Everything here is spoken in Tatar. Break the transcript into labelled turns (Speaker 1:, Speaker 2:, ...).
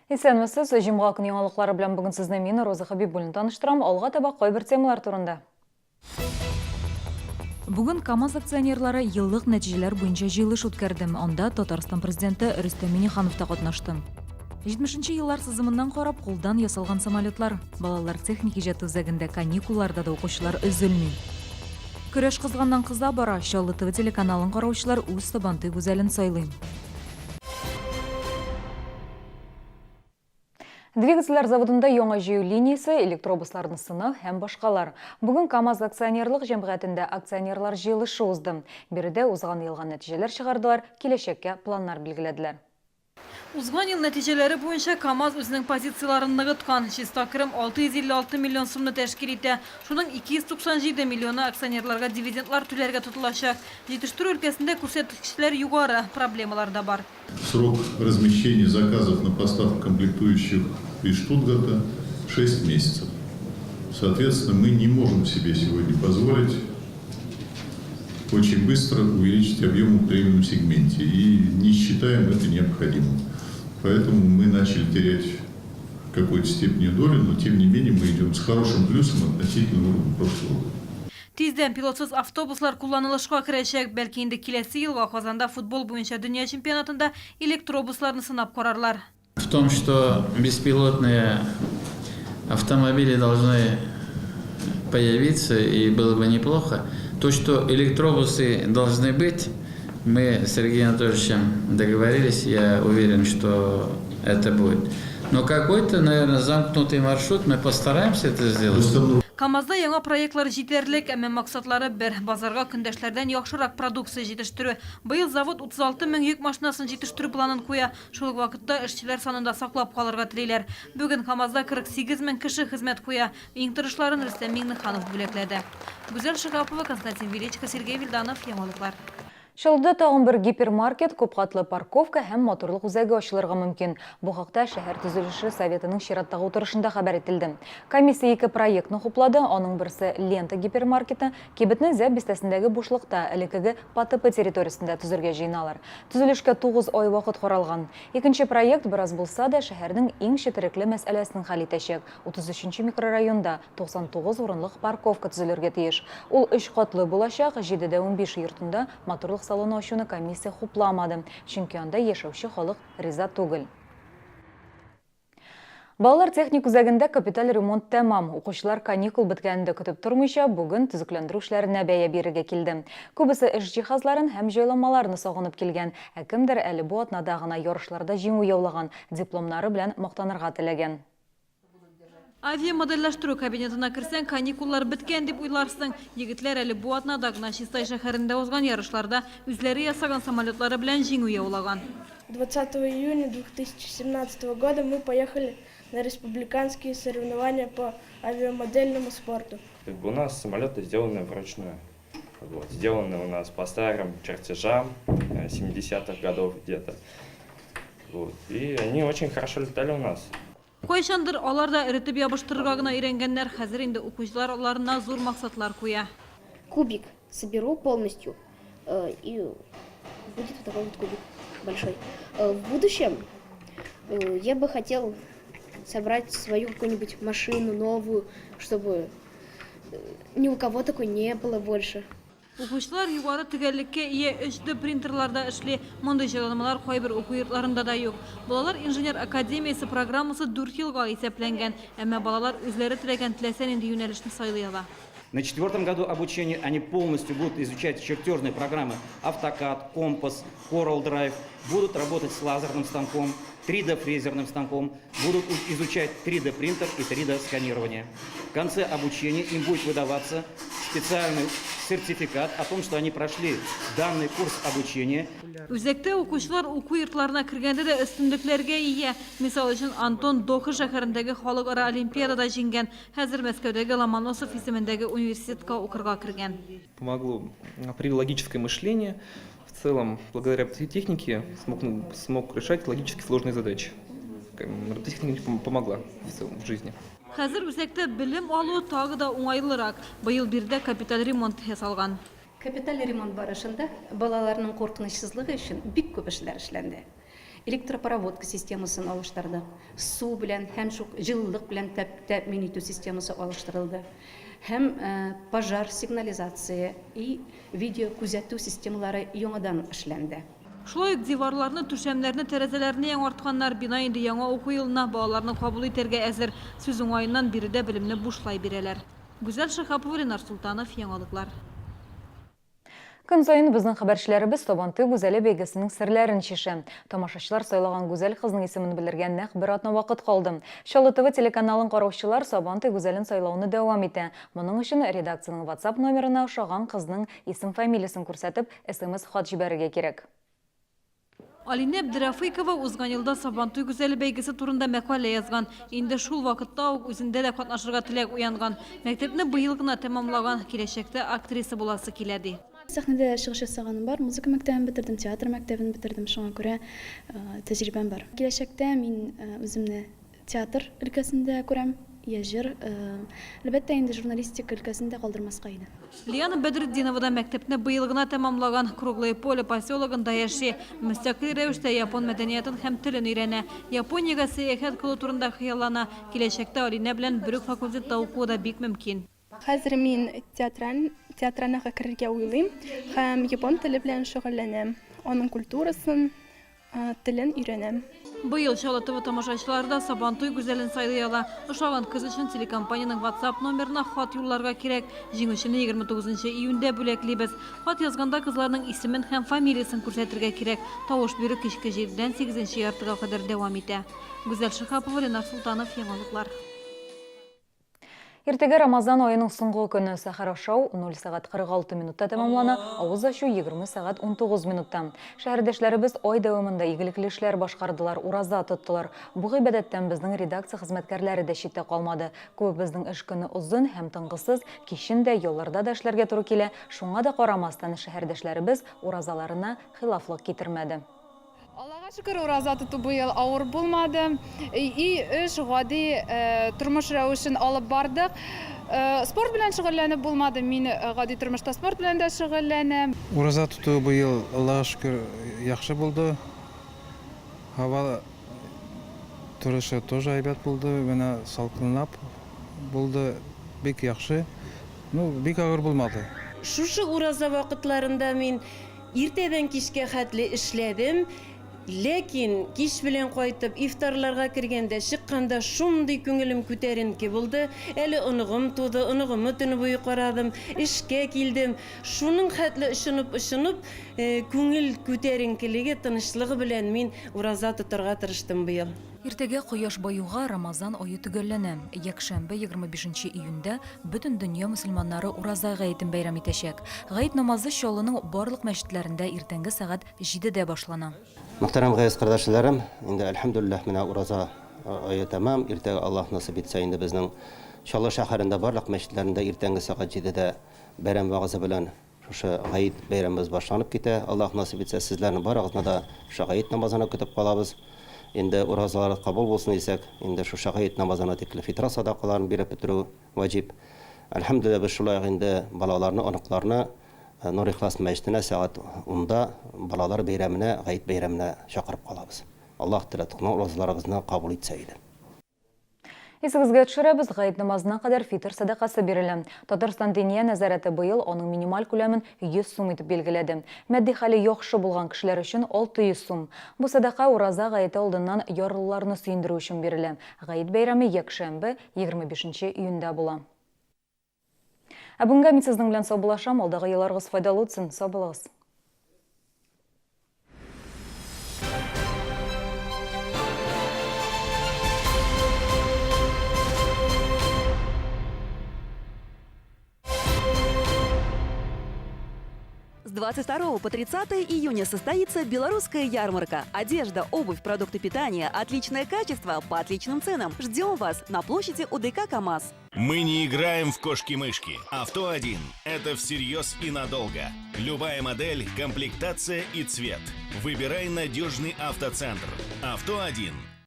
Speaker 1: Исәнмесез, җомга көн яңалыклары белән бүген сезне мин, Роза Хәбибуллина таныштырам. Алга таба кайбер темалар турында. Бүген КАМАЗ акционерлары еллык нәтиҗәләр буенча җыелыш үткәрде. Анда Татарстан Президенты Рөстәм Миңнеханов та катнашты. 70 нче еллар сызымыннан карап, кулдан ясалган самолетлар. Балалар техник иҗаты үзәгендә каникулларда да укучылар өзелми. Көрәш кызганнан кыза бара, Чаллы ТВ телеканалын караучылар үз Сабантуй гүзәлен сайлый. Двигательләр заводында яңа җыю линиясе, электробусларны сынау һәм башкалар. Бүген КАМАЗ акционерлык җәмгыятендә акционерлар җыелышы узды. Биредә узган елга нәтиҗәләр чыгардылар, киләчәккә планнар билгеләделәр.
Speaker 2: Узган ел нәтиҗәләре буенча КАМАЗ үзенең позицияләрен ныгыткан. Чиста керем 656 миллион сумны тәшкил итә. Шуның 297 миллионы акционерларга дивидендлар түләргә тотылачак. Җитештерү өлкәсендә күрсәткечләр югары, проблемалар да бар.
Speaker 3: Срок размещения заказов на поставку комплектующих из Штутгарта 6 месяцев. Соответственно, мы не можем себе сегодня позволить очень быстро увеличить объемы в премиум сегменте и не считаем это необходимым. Поэтому мы начали терять в какой-то степени долю, но тем не менее мы идем с хорошим плюсом относительно уровня прошлого года.
Speaker 2: Тиздән пилотсыз автобуслар кулланылышка керәчәк. Бәлки инде киләсе елга Казанда футбол буенча дөнья чемпионатында электробусларны сынап карарлар.
Speaker 4: В том, что беспилотные автомобили должны появиться, и было бы неплохо. То, что электробусы должны быть, мы с Сергеем Анатольевичем договорились, я уверен, что это будет. Но какой-то, наверное, замкнутый маршрут, мы постараемся это сделать.
Speaker 2: КАМАЗда яңа проектлар җитәрлек, әмма максатлары бер, базарга көндәшләрдән яхшырак продукция җитештерү. Быел завод 36 мең йөк машинасын җитештерү планын куя. Шул ук вакытта эшчеләр санын да саклап калырга телиләр. Бүген КАМАЗда 48 мең кеше хезмәт куя. Иң тырышларын Рөстәм Миңнеханов бүләкләде. Гүзәл Шиһапова, Константин Величко, Сергей Вильданов, Яңалыклар.
Speaker 1: Чаллыда тагын бер гипермаркет, күпкатлы парковка һәм матурлык үзәге ачылырга мөмкин. Бу хакта шәһәр төзелеше советының чираттагы утырышында хәбәр ителде. Комиссия ике проектны хуплады, аның берсе Лента гипермаркеты, кибетне Зәб бистәсендәге бушлыкта, элеккеге ПАТП территориясендә төзергә җыеналар. Төзелешкә тугыз ай вакыт каралган. Икенче проект, бераз булса да, шәһәрнең иң четерекле мәсьәләсен хәл итәчәк, 33 нче микрорайонда 99 урынлык парковка төзелергә тиеш. Ул өч катлы булачак, 7 дә 15 йортында матурлык салоны ачуны комиссия хупламады, чөнки анда яшәүче халык риза түгел. Балалар техник үзәгендә капиталь ремонт тәмам. Укучылар каникул беткәнен дә көтеп тормыйча, бүген төзекләндерү эшләренә бәя бирергә килде. Күбесе эш җиһазларын һәм җайланмаларны сагынып килгән, ә кемдер әле бу атнада гына ярышларда җиңү яулаган, дипломнары белән мактанырга теләгән.
Speaker 2: Авиамодельләштерү кабинетына керсәң, каникуллар беткән дип уйларсың. Егетләр әле бу атнада гына Чистай шәһәрендә узган ярышларда үзләре ясаган самолетлары белән җиңү яулаган.
Speaker 5: 20 июня 2017 года мы поехали на республиканские соревнования по авиамодельному спорту.
Speaker 6: Как бы у нас самолеты сделаны вручную. Вот, сделаны у нас по старым чертежам 70-х годов где-то. Вот, и они очень хорошо летали у нас.
Speaker 2: Кайчандыр алар да эретеп ябыштырырга гына өйрәнгәннәр, хәзер инде укучылар алларына зур максатлар куя.
Speaker 7: Кубик соберу полностью, и будет вот такой вот кубик большой. В будущем я бы хотел собрать свою какую-нибудь машину новую, чтобы ни у кого такой не было больше.
Speaker 2: Укучылар югары төгәллеккә ия 3D принтерларда эшли. Мондый җайланмалар кайбер уку йортларында да юк. Балалар инженер академиясе программасы дүрт елга исәпләнгән. Әмма балалар үзләре теләгән теләсә нинди юнәлешне сайлый ала.
Speaker 8: На четвертом году обучения они полностью будут изучать чертежные программы AutoCAD, Компас, Corel Draw, будут работать с лазерным станком, 3D-фрезерным станком, будут изучать 3D принтер и 3D сканирование. В конце обучения им будет выдаваться специальный сертификат о том, что они прошли данный курс обучения.
Speaker 2: Үзәктә укучылар уку йортларына кергәндә дә өстенлекләргә ия. Мисал өчен, Антон Доха шәһәрендәге халыкара олимпиадада җиңгән. Хәзер Мәскәүдәге Ломоносов исемендәге университетка укырга кергән.
Speaker 9: Помогло при логическое мышление. В целом, благодаря технике смог, ну, смог решать логически сложные задачи. Робототехника помогла в целом в жизни.
Speaker 2: Хәзер үзәктә белем алу тагы да уңайлырак. Быел биредә капиталь ремонт ясалган.
Speaker 10: Капиталь ремонт барышында балаларның куркынычсызлыгы өчен бик күп эшләр эшләнде. Электропроводка системасын алыштырдык. Су белән һәм шук җылылык белән тәэмин итү системасы алыштырылды. Һәм пожар сигнализация и видеокүзәтү системалары яңадан эшләнде.
Speaker 2: Шулай ук диварларны, түшәмнәрне, тәрәзәләрне яңартканнар. Бина инде яңа уку елына балаларны кабул итәргә әзер. Сүз уңаеннан, биредә белемне бушлай бирәләр. Гүзәл Шиһапова, Ленар Солтанов, Яңалыклар.
Speaker 1: Көн саен безнең хәбәрчеләребез Сабантуй гүзәле бәйгесенең серләрен чишә. Тамашачылар сайлаган гүзәл кызның исемен белергә нәкъ бер атна вакыт калды. Чаллы ТВ телеканалын караучылар Сабантуй гүзәлен сайлауны дәвам итә. Моның өчен редакциянең WhatsApp номерына ошаган кызның исем-фамилиясен күрсәтеп, SMS-хат җибәрергә кирәк.
Speaker 2: Алинә Әбдерәфыйкова узган елда Сабантуй гүзәле бәйгесе турында мәкалә язган. Инде шул вакытта ук үзендә дә катнашырга теләк уянган. Мәктәпне быел гына тәмамлаган, киләчәктә актриса буласы килә, ди.
Speaker 11: Сәхнәдә чыгыш ясаганым бар, музыка мәктәбен бетердем, театр мәктәбен бетердем, шуңа күрә тәҗрибәм бар. Киләчәктә мин үземне Театр өлкәсендә күрәм, я җыр. Әлбәттә инде, журналистика өлкәсен дә калдырмаска иде.
Speaker 2: Лиана Бәдретдинова да мәктәпне быел гына тәмамлаган, Круглое Поле поселогында яши. Мөстәкыйль рәвештә япон мәдәниятын һәм телен өйрәнә. Япониягә сәяхәт кылу турында хыяллана. Киләчәктә Алинә белән бер үк факультетта укуы да бик мөмкин.
Speaker 12: Хәзер мин театраль театранага керергә уйлыйм һәм япон теле белән шөгыльләнәм. Аның культурасын, телен өйрәнәм.
Speaker 2: Быел Чаллы ТВ тамашачылары да Сабантуй гүзәлен сайлый ала. Ошаган кыз өчен телекомпаниянең WhatsApp номерына хат юлларга кирәк. Җиңүчене 29 июньдә бүләклибез. Хат язганда кызларның исемен һәм фамилиясен күрсәтергә кирәк. Тавыш бирү кичке җидедән сигезенче яртыга кадәр дәвам итә. Гүзәл Шиһапова, Ленар Солтанов, Яңалыклар.
Speaker 1: Иртәгә Рамазан аеның соңгы көне. Сәхәр ашау 0 сәгать 46 минутта тәмамлана, авыз ачу 20 сәгать 19 минутта. Шәһәрдәшләребез ай дәвамында игелекле эшләр башкардылар, ураза тоттылар. Бу гыйбадәттән безнең редакция хезмәткәрләре дә читтә калмады. Күбебезнең эш көне озын һәм тынгысыз, кичен дә, ялларда да эшләргә туры килә. Шуңа да карамастан, шәһәрдәшләребез уразаларына хилафлык китермәде.
Speaker 13: Аллага шөкер, ураза тоту быел авыр булмады. Өй, эш, гади тормыш рәвешен алып бардык. Спорт белән шөгыльләнеп булмады. Мин гади тормышта спорт белән дә шөгыльләнәм.
Speaker 14: Ураза тоту быел, Аллага шөкер, яхшы булды. Һава торышы тоже әйбәт булды, менә салкынлап булды, бик яхшы. Ну, бик авыр булмады.
Speaker 15: Шушы ураза вакытларында мин Иртәдән кичкә хәтле эшләдем, ләкин кич белән кайтып, ифтарларга кергәндә, чыкканда шундый күңелем күтәренке булды. Әле оныгым туды, оныгымны төне буе карадым, эшкә килдем. Шуның хәтле очынып-очынып, күңел күтәренкелеге, тынычлыгы белән мин ураза тотарга тырыштым быел.
Speaker 1: Иртәгә кояш баюга Рамазан ае төгәлләнә. Якшәмбе, 25 нче июньдә бөтен дөнья мөселманнары Ураза гаетен бәйрәм итәчәк. Гает намазы Чаллының барлык мәчетләрендә иртәнге сәгать җидедә башлана.
Speaker 16: Мөхтәрәм газиз кардәшләрем, инде әлхәмдүлилләһ менә ураза ае тәмам, иртәгә Аллаһ насыйп итсә инде безнең Чаллы шәһәрендә барлык мәчетләрендә иртәнге сәгать җидедә бәйрәм вәгазы белән Шушы гает бәйрәмебез башланып китә. Аллаһ насыйп итсә, сезләрне барыгызны да шушы гает намазына көтеп калабыз. Инде уразаларыгыз кабул булсын дисәк, инде шушы гает намазына тикле фитра садакаларын биреп бетерү ваҗиб. Әлхәмдүлилләһ, без шулай ук инде балаларны, оныкларны Нур-Ихлас мәчетенә сәгать унда балалар бәйрәменә, гает бәйрәменә чакырып калабыз. Аллаһ Тәгалә тукмак уразаларыбызны кабул итсә иде.
Speaker 1: Исегезгә төшерәбез, гает намазына кадәр фитыр сәдакасы бирелә. Татарстан Диния нәзарәте быел аның минималь күләмен 100 сум итеп билгеләде. Матди хәле яхшы булган кешеләр өчен 600 сум. Бу сәдака Ураза гаете алдыннан ярлыларны сөендерү өчен бирелә. Гает бәйрәме якшәмбе, 25 нче июньдә була. Ә бүгенгә мин сезнең белән саубуллашам, алдагы елларыгыз файдалы үтсен, сау булыгыз.
Speaker 17: С 22 по 30 июня состоится белорусская ярмарка. Одежда, обувь, продукты питания, отличное качество по отличным ценам. Ждем вас на площади УДК КАМАЗ.
Speaker 18: Мы не играем в кошки-мышки. Авто-1 – это всерьез и надолго. Любая модель, комплектация и цвет. Выбирай надежный автоцентр. Авто-1.